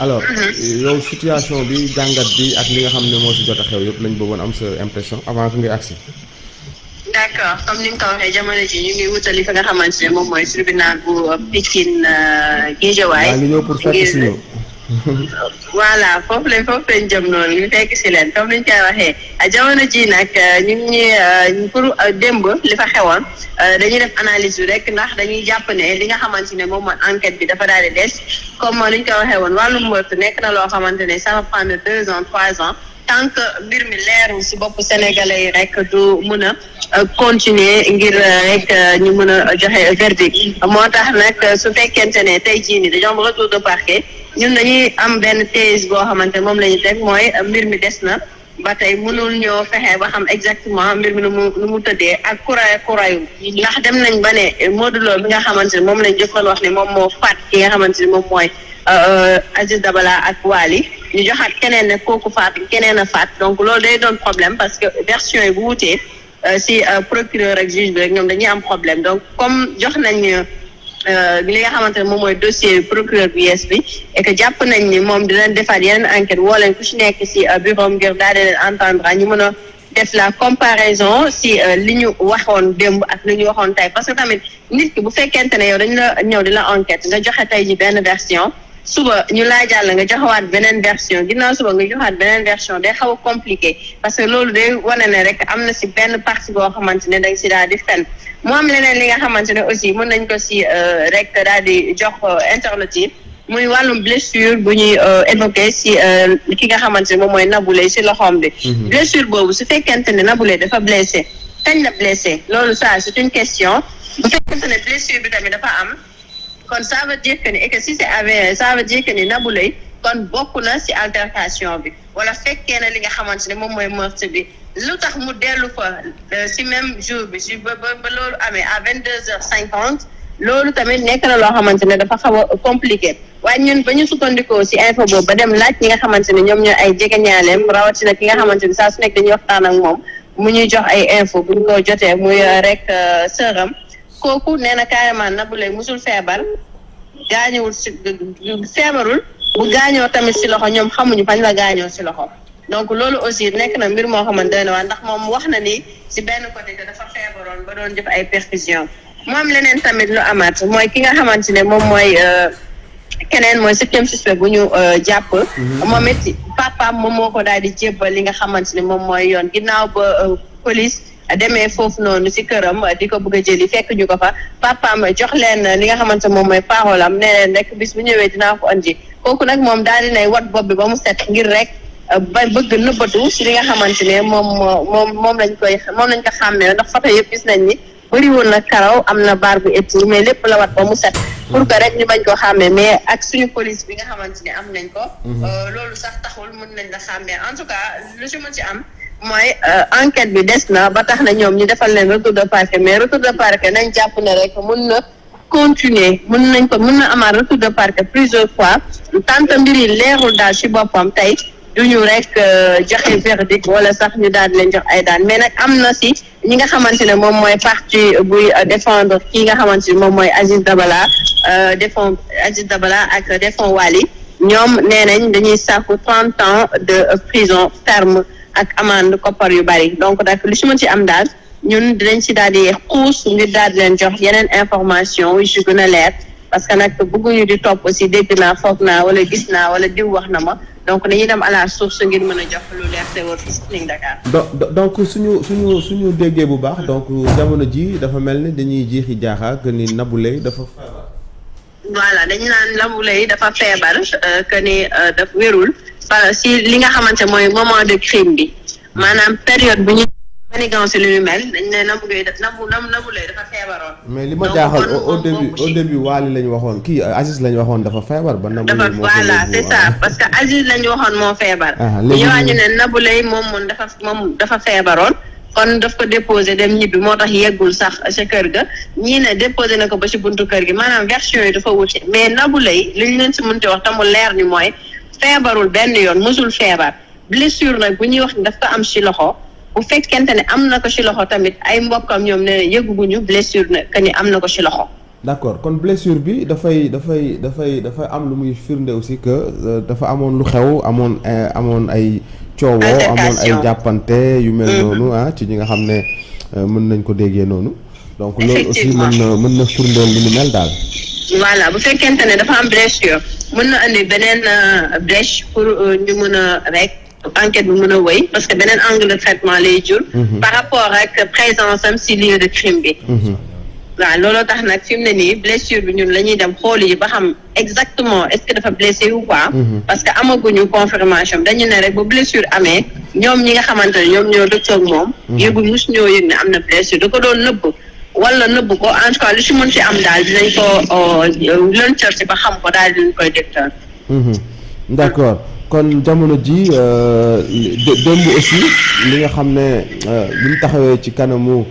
alors yow situation bi jàngat bi ak li nga xam ne moo si jot a xew yëpp lañ bëggoon am sa impression avant que ngay agsi. d'accord comme ni nga ko waxee jamono ji ñu ngi wutali fa nga xamante ne moom mooy tribunal bu Pikine Guédiawaye. maa ngi ñëw pour fekk si ñëw. voilà foofu lañ jëm noonu ñu fekk si leen comme niñ koy waxee jamono ji nag ñu ngi pour démb li fa xewoon dañuy def analyse bi rek ndax dañuy jàpp ne li nga xamante ne moom mooy enquête bi dafa daal di des comme niñ koy waxee woon wàllum meurtre nekk na loo xamante ne ça va prendre 2 ans 3 ans tant que mbir mi leerul si bopp sénégalais yi rek du mën a continuer ngir rek ñu mën a joxe verdict moo tax nag su fekkente ne tey jii nii dañoo am retour de parquet ñun dañuy am benn thèse boo xamante ne moom la ñu teg mooy mbir mi des na ba tey mënul ñoo fexe ba xam exactement mbir mi nu mu tëddee ak kurayul ndax dem nañ ba ne Modou Lo bi nga xamante ne moom lañ jëkkoon wax ne moom moo faat ki nga xamante ne moom mooy Aziz Dabala ak Wali ñu joxaat keneen ne kooku faat keneen a faat donc loolu day doon problème parce que version yi bu wutee si procureur ak juge bi rek ñoom dañuy am problème donc comme jox nañ li nga xamante ne moom mooy dossier procureur bu yees bi et que jàpp nañ ni moom dinañ defaat yeneen enquête woo leen ku ci nekk si bureau ngir daal di leen entendre ñu mën a def la comparaison si li ñu waxoon démb ak li ñu waxoon tey parce que tamit nit ki bu fekkente ne yow dañu la ñëw di la enquête nga joxe tey ji benn version suba ñu laajaal la nga joxewaat beneen version ginnaaw suba nga joxaat beneen version day xaw a compliqué parce que loolu day wane ne rek am na si benn partie boo xamante ne danga si daal di fen mu am leneen li nga xamante ne aussi mën nañ ko si rek daal di jox interlocuteur muy wàllum blessure bu ñuy évoqué si ki nga xamante ne moom mooy Nabou Leye si loxoom bi. blessure boobu su fekkente ne Nabou Leye dafa blessé kañ la blessé loolu ça c'est une question bu fekkente ne blessure bi tamit dafa am. kon ça veut dire que ni et que si c'est avéré ça veut dire que ni Nabou Leye kon bokk na ci altercation bi wala fekkee na li nga xamante ne moom mooy meurtre bi lu tax mu dellu fa ci même jour bi ci ba loolu amee à 22h50 loolu tamit nekk na loo xamante ne dafa xaw a compliqué waaye ñun ba ñu sukkandikoo ci info boobu ba dem laaj ñi nga xamante ne ñoom ñooy ay jegeñaaleem rawatina ki nga xamante ne saa su nekk dañuy waxtaan ak moom mu ñuy jox ay info bu ñu ko jotee muy rek sëram kooku nee na carrément Nabou Leye musul feebar gaañuwul si feebarul bu gaañoo tamit si loxo ñoom xamuñu fañ la gaañoo si loxo donc loolu aussi nekk na mbir moo xamante ne waa ndax moom wax na ni si benn côté que dafa feebaroon ba doon def ay perfusion moom leneen tamit lu amaat mooy ki nga xamante ne moom mooy keneen mooy 7e suspect bu ñu jàpp moom it papaam moom moo ko daal di jébbal li nga xamante ne moom mooy yoon ginnaaw ba police demee foofu noonu ci këram di ko bëgg a jëli fekk ñu ko fa papaam jox leen li nga xamante moom mooy parole am nee leen rek bis bu ñëwee dinaa ko andi kooku nag moom daal dinay wat bopp bi ba mu set ngir rek ba bëgg nëbbatu ci li nga xamante ne moom lañ ko xàmmee ndax photo yëpp gis nañ ni bëriwoon na karaw am na baar bu ëtt mais lépp la wat ba mu set pour que rek ñu bañ ko xàmmee mais ak suñu police bi nga xamante ne am nañ ko loolu sax taxul mën nañ la xàmmee en tout cas lu ci mën ci am mooy enquête bi des na ba tax na ñoom ñu defal leen retour de parquet mais retour de parquet nañ jàpp ne rek mën na continuer mën na amaat retour de parquet plusieurs fois tant que mbir yi leerul daal ci boppam tey duñu rek joxe verdict wala sax ñu daal di leen jox ay daan mais nag am na ci ñi nga xamante ne moom mooy parti buy défendre kii nga xamante ne moom mooy Aziz Dabala ak défend Wali ñoom nee nañ dañuy sàkku 30 ans de prison ferme ak amende koppar yu bari donc nag lu ci mën ci am daal ñun dinañ ci daal di xuus ngir daal di leen jox yeneen information yu ci gën a leer parce que nag bëgguñu di topp aussi dégg naa foog naa wala gis naa wala diw wax na ma donc dañuy dem à la source ngir mën a jox lu leer te wër fii ci Dakar. donc suñu déggee bu baax donc jamono ji dafa mel ni dañuy jiixi jaaxa que ni Nabou Leye dafa feebar. voilà dañu naan Nabou Leye dafa feebar que ni dafa wérul. si li nga xamante mooy moment de crime bi maanaam période bu ñu manigance lu ñu mel dañ ne Nabou Leye dafa feebaroon. mais li ma jaaxal au début Wally lañ waxoon kii Aziz lañ waxoon dafa feebar ba Nabou Leye moo voilà c'est ça parce que Aziz lañ waxoon moo feebar. léegi ñu ne Nabou Leye moom dafa feebaroon kon daf ko déposé dem ñibbi moo tax yeggul sax sa kër ga ñii ne déposé na ko ba ci buntu kër gi maanaam version yi dafa wute mais Nabou Leye li ñu leen si mënti wax te mu leer ni mooy. feebarul benn yoon mësul feebar blessure nag bu ñuy wax ni daf ko am ci loxo bu fekkente ne am na ko ci loxo tamit ay mbokkam ñoom ne yëguguñu blessure na que ni am na ko ci loxo d'accord kon blessure bi dafay am lu muy firnde aussi que dafa amoon lu xew amoon ay coowoo amoon ay jàppante yu mel noonu ci ñi nga xam ne mën nañ ko déggee noonu donc loolu aussi mën na firndeel lu ni mel daal. voilà bu fekkente ne dafa am blessure mën na andi beneen brèche pour ñu mën a rek enquête bi mën a wéy parce que beneen angle de traitement lay jur. par rapport ak présence am si lieu de crime bi. waaw looloo tax nag fi mu ne nii blessure bi ñun la ñuy dem xool yi ba xam exactement est-ce que dafa blessé ou pas. parce que amaguñu confirmation dañu ne rek ba blessure amee ñoom ñi nga xamante ne ñoom ñoo dëkk ak moom. yëguñ mus ñoo yëg ne am na blessure da ko doon nëbb. wala nëbb ko en tout cas lu si mën si am daal dinañ ko lëncër si ba xam ko daal dinañ koy dégtal. d'accord kon jamono ji démb aussi li nga xam ne bi ñu taxawee ci kanamu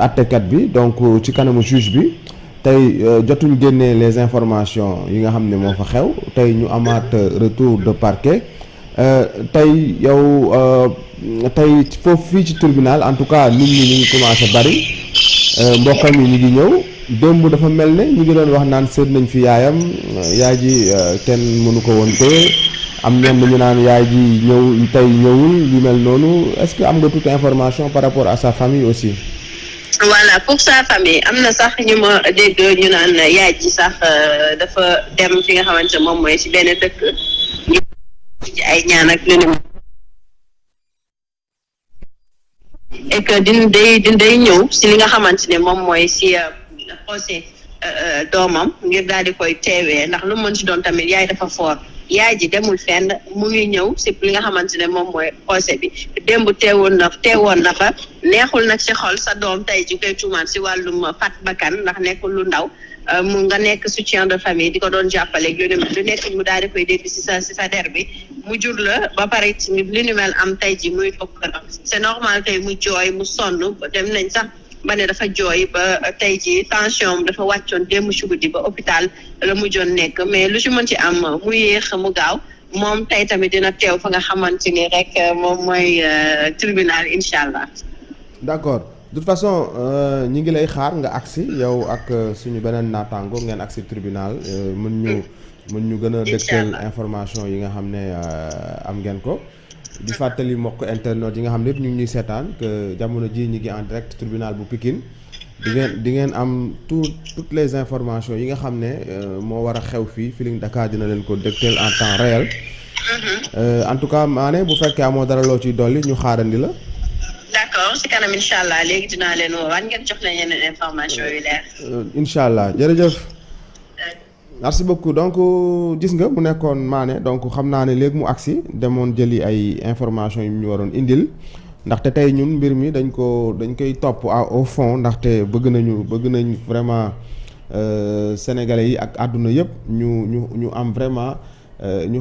àttekat bi donc ci kanamu juge bi tey jotuñ génnee les informations yi nga xam ne moo fa xew tey ñu amaat retour de parquet tey yow tey foofu fii ci tribunal en tout cas nit ñi ñu ngi commencé bari. mbokkam yi ñu ngi ñëw démb dafa mel ne ñu ngi doon wax naan seet nañ fi yaayam yaay ji kenn mënu ko woon te am ñenn ñu naan yaay ji ñëw tey ñëwul yu mel noonu est-ce que am nga toute information par rapport à sa famille aussi. voilà pour sa famille am na sax ñu ma dégg ñu naan yaay ji sax dafa dem fi nga xamante ne moom mooy ci benn dëkk ñu ci ay ñaan ak lu ne et que day ñëw si li nga xamante ne moom mooy si procès doomam ngir daal di koy teewee ndax lu mën si doon tamit yaay dafa fort yaay ji demul fenn mu ngi ñëw si li nga xamante ne moom mooy procès bi démb teewoon na fa neexul nag si xol sa doom tey ji koy tuumaan si wàllum faat bakkan ndax nekkul lu ndaw mu nga nekk soutien de famille di ko doon jàppale lu nekk mu daal di koy dégg si sa der bi mu jur la ba pare li nu mel am tey ji muy toog c'est normal tey mu jooy mu sonn dem nañ sax ba ne dafa jooy ba tey ji tension dafa wàccoon démb ci guddi ba hôpital la mujjoon nekk mais lu ci mën ci am mu yéex mu gaaw moom tey tamit dina teew fa nga xamante ni rek moom mooy tribunal incha allah. d'accord de toute façon ñi ngi lay xaar nga agsi yow ak suñu beneen naataango ngeen agsi tribunal mën ñu gën a dëgtal information yi nga xam ne am ngeen ko di fàttali mbokk internet yi nga xam ne yëpp ñu ngi ñuy seetaan que jamono ji ñi ngi en direct tribunal bu Pikine di ngeen am toutes les informations yi nga xam ne moo war a xew fii Feeling Dakar dina leen ko dëgtal en temps réel en tout cas Mané bu fekkee amoo dara loo ciy dolli ñu xaarandi la. d'accord si kanam incha allah léegi dinaa leen woowaat ngeen jox leen yeneen information yu leer. incha allah jërëjëf. merci beaucoup donc gis nga mu nekkoon Mané donc xam naa ne léegi mu agsi demoon jëli ay information yu ñu waroon indil ndaxte tey ñun mbir mi dañ koy topp au fond ndaxte bëgg nañ vraiment sénégalais yi ak àdduna yëpp ñu am vraiment ñu